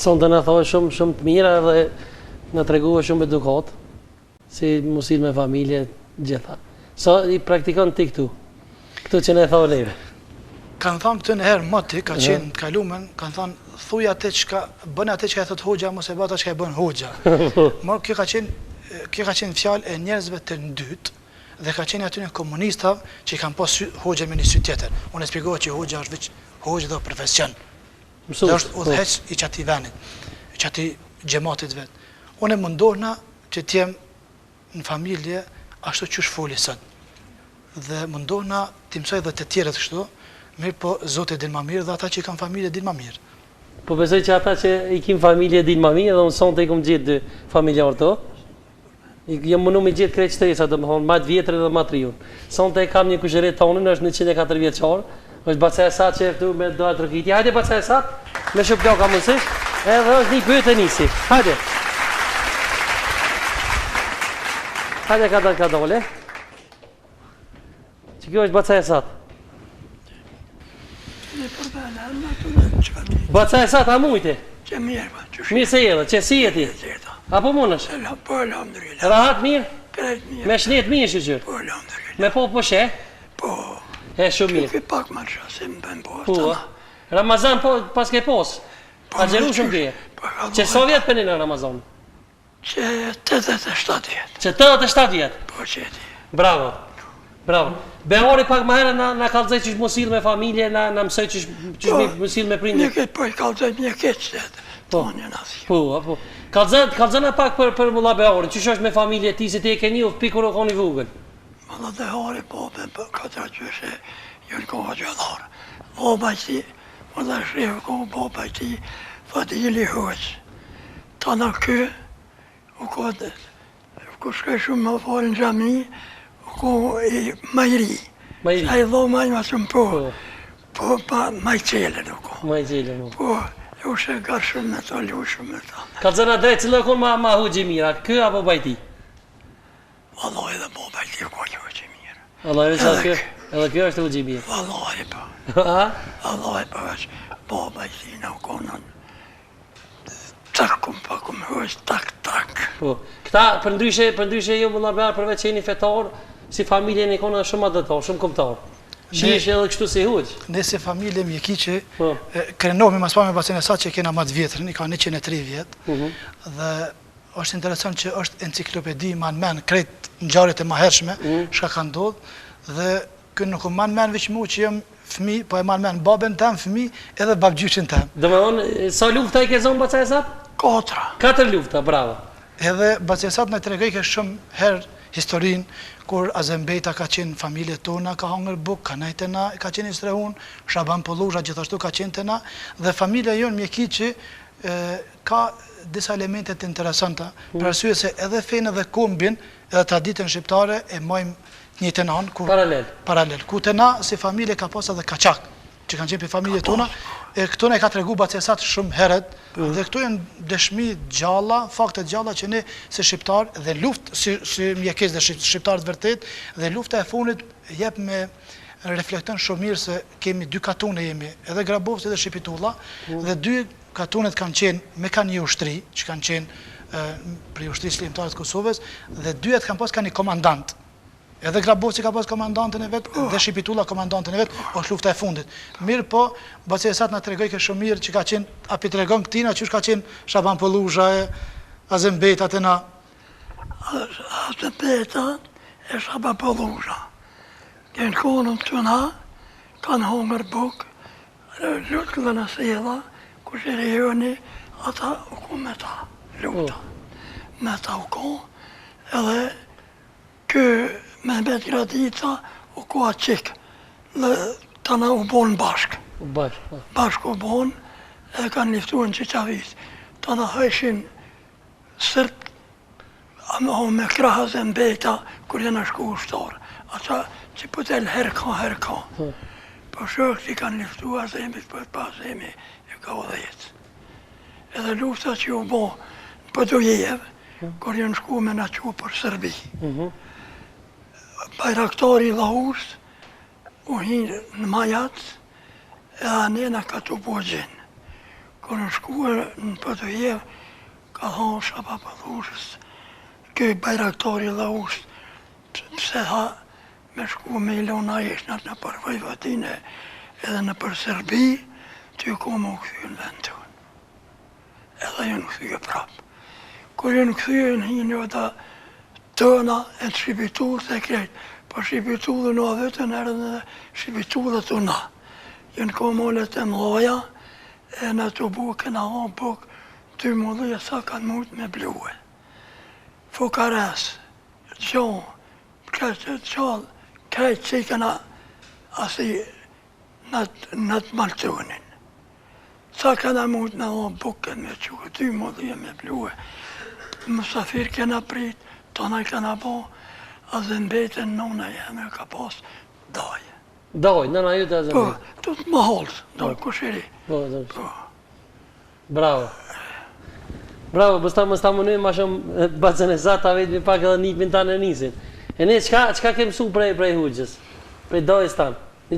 Sonte na thove shumë shumë të mira dhe na treguve shumë edukatë, si m'u sill me familje, gjitha. Sa i praktikon ti këtu? Këtu që na thove neve. Kanë thënë këtë një herë moti, ka qenë të kalumen, kanë thënë thuj atë çka bën atë çka e thot hoxha, mos e bën atë çka e bën hoxha. Mo kjo ka qenë kjo ka qenë fjalë e njerëzve të ndytë dhe ka qenë atyne komunistave që i kanë pas hoxhën me një sy tjetër. Unë e shpjegova që hoxha është veç hoxhë dhe profesion. Dhe është po. udhëheqës i qatij venit, i qatij xhematit vet. Unë mundohna që të jem në familje ashtu qysh foli sot. Dhe mundohna t'i mësoj dhe të tjerët kështu, mirëpo Zoti e din ma mirë dhe ata që i kanë familje din ma mirë. Po besoj që ata që i kin familje din ma mirë dhe unë sonte i kom gjetë dy familjarë të. Jam mundu me gjetë krejt shtresat, domethonë, ma të vjetrin dhe ma të riun. Sonte e kam një kushëri tonin, është 104 vjeçar, është baca Esat që e ftu me duartrokitje. Hajde baca Esat, me shuplaka mundësisht, edhe është një pyetje e nisi. Hajde. Hajde kadal kadale. Që kjo është baca Esat? Baca Esat, a mujte? Që mirë, pa, që Mirë se erdhe, që si je ti? A po mundesh? Po, elhamdulillah. Rahat mirë? Krejt mirë. Me shnet mirë, shyqyr? Po, elhamdulillah. Me po po she? Po. E, shumë mirë. Që pak më që se më bëjmë po. Po, Ramazan po, pas ke pos? Po, Agjëru shumë ke? Po, Që sa vjet po në Ramazan? Që 87 vjet. Që 87 vjet? Po që ti. Bravo. Bravo. Behari pak më herët na na kallzoi qysh m'u sill me familje, na na mësoi qysh qysh po, m'u sill me prindër. Një këtë po i kallzoi një këtë se. Po. Po, po. Kallzon kallzona pak për për Mulla Beharin, qysh është me familje ti se ti e ke njoh pi kur u kon i vogël. Mulla Behari po me po ka të qysh e janë kon hoxhallar. Baba i tij, Mulla Shehu ko baba i tij, Fadili Hoxh. Tana ky u kon kur shkoj shumë me falë në xhami, u kon i ma i ri. Ma i ri. Ai dho ma i ma shumë po. Po, po pa, ma i qelën u kon. Ma i qelën, po. Po, e u shë garë shumë me ta, lu shumë me ta. Kallzona drejt, cili u kon ma, ma hoxhë i mirë, a ky apo baba i tij? Vallahi edhe baba i tij u kon hoxhë i mirë. Vallahi edhe ky, edhe ky është hoxhë i mirë. Vallahi po. Ha? Vallahi po, veç baba i tij u kon Tak kum pa kum hoxhë tak tak. Po. Këta përndryshe, përndryshe ju mulla Behar përveç që jeni fetar, si familje jeni konë edhe shumë atdhetar, shumë kombëtar. Shihesh edhe kështu si hoxhë. Ne si familje Mjekiqi po. krenohemi ma s'pari me bacën Esat që kena ma të vjetrin, i ka 103 vjet. Mm -hmm. Dhe është interesant që është enciklopedi man men krejt ngjarjet e mahershme, mm -hmm. çka ka ndodhur dhe Ky nuk më man men veç mu që jam fëmijë, po e man men babën tem fëmijë edhe babgjyshin tem. Domethënë, sa lufta i ke zonë baca Esat? Katra. Katër lufta, bravo. Edhe baca Esat na tregojke shumë herë historinë kur Azem Bejta ka qenë në familjet tona, ka hangër bukë, ka nejt te na, ka qenë i strehun, Shaban Polluzha gjithashtu ka qenë te na dhe familja jonë Mjekiqi ka disa elemente të interesanta, për arsye se edhe fenë edhe kombin, edhe traditën shqiptare e majmë të njëjtën anë ku paralel paralel ku te na si familje ka pas edhe kaçak që kanë qenë prej familje tona e këto na i ka tregu baca Esat shumë herët mm. dhe këto janë dëshmi gjalla, fakte gjalla që ne si shqiptar dhe luftë si si mjekes dhe shqiptar të vërtet dhe lufta e fundit jep me reflekton shumë mirë se kemi dy katune jemi edhe Grabovci edhe Shipitulla mm. dhe dy katunet kanë qenë me ka një ushtri që kanë qenë prej ushtrisë çlirimtare të Kosovës dhe dyjat kanë pas ka një komandant Edhe Grabovci ka pas komandantin e vet dhe Shipitulla komandantin e vet, është lufta e fundit. Mirëpo, baca Esat na tregojke shumë mirë që ka qenë, a pi tregon këtina qysh ka qenë Shaban Polluzha e Azem Bejta te na. Azem Bejta e Shaban Polluzha. Kanë konën te na, kanë hongër bukë, lutë dhe në sela, kush e rejoni, ata u kon me ta, lufta. Me ta u kon, edhe Ky Mehmet Gradica u ko çik dhe tana u bon bashkë. U bashkë, po. Bashkë u bon edhe kanë luftu në Çiçavicë. Tana hajshin sërt ama me krah Azem Bejta kur jena shku ushtarë. Ata që po del herë ka, herë ka. Po, po shokët i kanë luftu Azemit, po pa Azemi e ka udhëheq. Edhe lufta që u bo në Podujevë, Kur janë shku me na çu për Serbi. Mhm. Bajraktari i Llahusë u hi në Majac edhe anena ka tubu gjin. Kur në shkuar në Podujevë, ka thonë Shaban Polluzhës, ky bajraktari i Llaushës, pse tha me shku me i lon ishnat nëpër Vojvodine edhe nëpër Serbi, ty ku me u kthy në vend tonë. Edhe janë kthye prapë. Kur janë kthye janë hi në oda tona e të Shipitullës e krejt. Po Shipitullën o vetën erdhën edhe Shipitullët u na. Janë ko malet e mdhaja e në të bukë kena ha bukë dy mulli e sa kanë mujtë me blue. Fukares, gjo, krejt e gjallë, krejt që i kena asi në të maltonin. Sa kena mujtë me dhonë bukën me çu, dy mulli me blue, musafir kena prit, tona kena bo, a dhe mbetën nona jeme ka pas dajë. Dajë, nëna jote a Po, të të më holës, do po. kushiri. Po, do. Po. Bravo. Bravo, mos ta mos ta munoj ma shumë bacën e sa ta vetmi pak edhe nipin tan e nisin. E ne çka çka ke mësu prej prej hoxhës? Prej dajës tan.